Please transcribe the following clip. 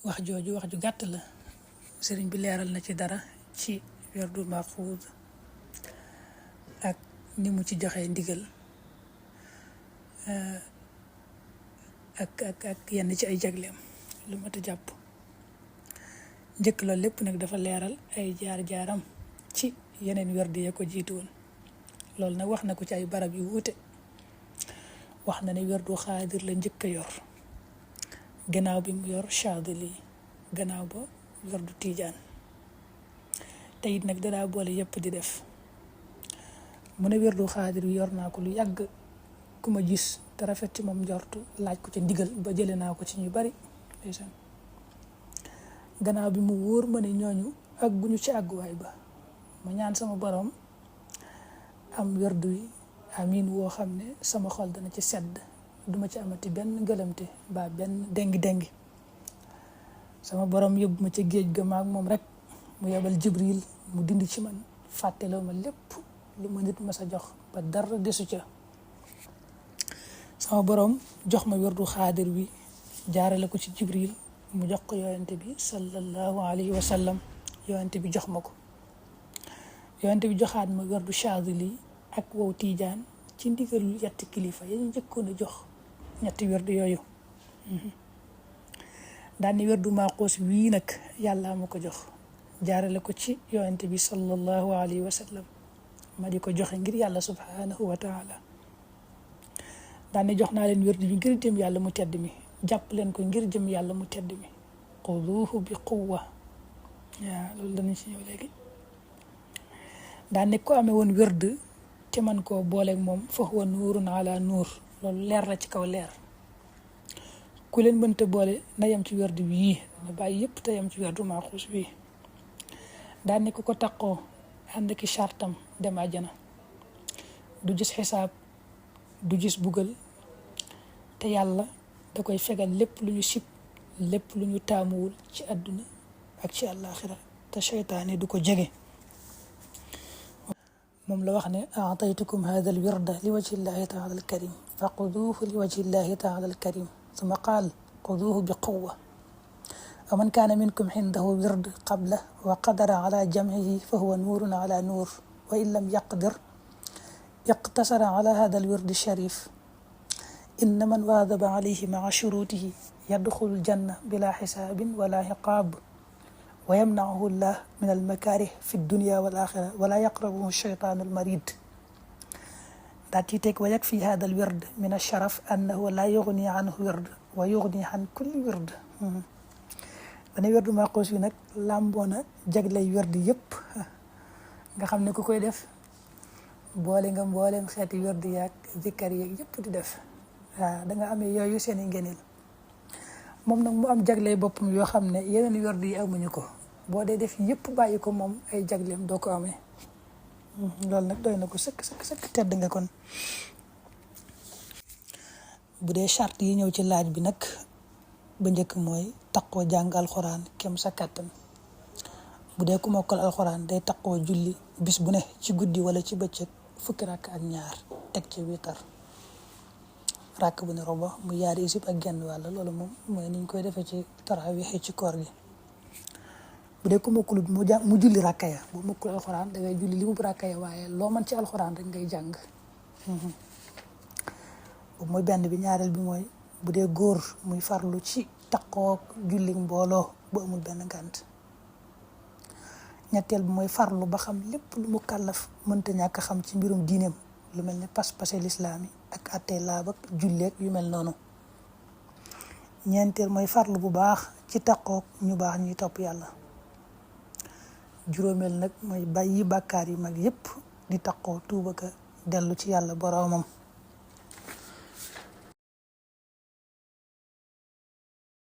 wax jooju wax ju gàtt la sëriñ bi leeral na ci dara ci werdul maxuud ak ni mu ci joxe ndigal ak yenn ci ay jagleem lu mat a jàpp. njëkk loolu lépp nag dafa leeral ay jaar-jaaram ci yeneen werdi ya ko jiitu woon loolu nag wax na ko ci ay barab yu wuute. wax na ne werdu xaadir la njëkk a yor gannaaw bi mu yor Chaadili gannaaw ba werdu Tiijaan te it nag dadaa boole yëpp di def. mu ne werdu xaadir bi yor naa ko lu yàgg ku ma gis te rafet ci moom njortu laaj ko ci ndigal ba jële naa ko ci ñu bari. gannaaw bi mu wóor ma ne ñooñu ak bu ñu ci àgguwaay ba ma ñaan sama borom am werdu yi amiin woo xam ne sama xol dana ci sedd duma ci amati benn ngëlamte ba benn dengi sama borom yóbbu ma ca géej ga maag moom rek mu yebal Jibril mu dindi ci man fàtteloo ma lépp lu ma nit ma sa jox ba dara desu ca. sama borom jox ma werdu xaadir bi jaarale ko ci Jibril mu jox ko yonente bi sallallahu alayhi wa sallam yonente bi jox ma ko. yonente bi joxaat ma werdu Chaadili ak wow Tiijaan ci ndigalu yetti kilifa ya ñu njëkkoon a jox ñetti werdu yooyu. daan ni werdu Maaxuus wii nag yàlla ma ko jox jaarale ko ci yonente bi sallallahu alayhi wa sallam ma di ko joxe ngir yàlla subhanahu wa taala. daan ni jox naa leen werdu bi ngir jëm yàlla mu tedd mi jàpp leen ko ngir jëm yàlla mu tedd mi xuduuhu bi quwwa. waaw loolu danañ ci ñëw léegi. daan ne ko amee woon werd te man koo booleeg moom fa huwa nuurun ala nuur loolu leer la ci kaw leer. ku leen mënta boole na yem ci werd wii na bàyyi yëpp te yem ci werdu Maaxuus wii. daan ne ko taqoo ànd ki chartam dem àjjana du gis xisaab du gis bugal te yàlla da koy fegal lépp lu ñu sib lépp lu ñu taamuwul ci àdduna ak ci àllaaxira te seytaane du ko jege. moom la wax ne aataytukum hada al wirda li wajhi llahi taala al karim fa xuduuhu li wajhi llahi taala al karim summa qaal xuduuhu bi quwwa wa man kaana minkum indahu wird qabla wa qadara ala jamcihi fa huwa nuurun ala nuur wa in lam yaqdir iqtasara ala hada al wird sharif inna man waadaba alayhi maa shurutihi yadxulu aljanna bila xisaabin wala iqaab wa yamnahu llah min almakarih fi dunya wal axira wala yaqrabuhu shaytaanu almarid. daa ciy teg wa yakfi hada alwird min alsharaf annahu la yugni anhu wird wa yugni an kulli wird. wane wirdu Maaxuus bi nag làmboona jaglay wird yëpp nga xam ne ku koy def boole nga mbooleem xeeti wird yaag zikkar yeeg yëpp di def. waaw da nga amee yooyu seen i ngëneel moom nag mu am jagley boppam yoo xam ne yeneen werd yi amuñu ko boo dee def yëpp bàyyi ko moom ay jagleem doo ko amee. loolu nag doy na ko sëkk tedd nga kon. bu dee charte yi ñëw ci laaj bi nag ba njëkk mooy taqoo jàng alxuraan kem sa kàttan. bu dee ku mokkal alxuraan day taqoo julli bis bu ne ci guddi wala ci bëccëg fukki rakk ak ñaar teg ci witar rakk bu ne robo mu yaari isib ak genn wàll loolu moom mooy niñ koy defee ci tarawih ci koor gi. bu dee ku mokkulut mu julli rakka ya bu mokkul alxuraan da ngay julli li mu rakka ya waaye loo mën ci alxuraan rek ngay jàng. boobu mooy benn bi. ñaareel bi mooy bu dee góor muy farlu ci taqoo julli mbooloo bu amul benn ngànt. ñetteel bi mooy farlu ba xam lépp lu mu kàllaf mënta ñàkk xam ci mbirum diineem lu mel ne pas-pase lislaam yi ak attee laab ak julleek yu mel noonu. ñeenteel mooy farlu bu baax ci taqoog ñu baax ñuy topp yàlla. juróomeel nag mooy bàyyi bàkkaar yi mag yépp di taqoo tuuba ka dellu ci yàlla boroomam.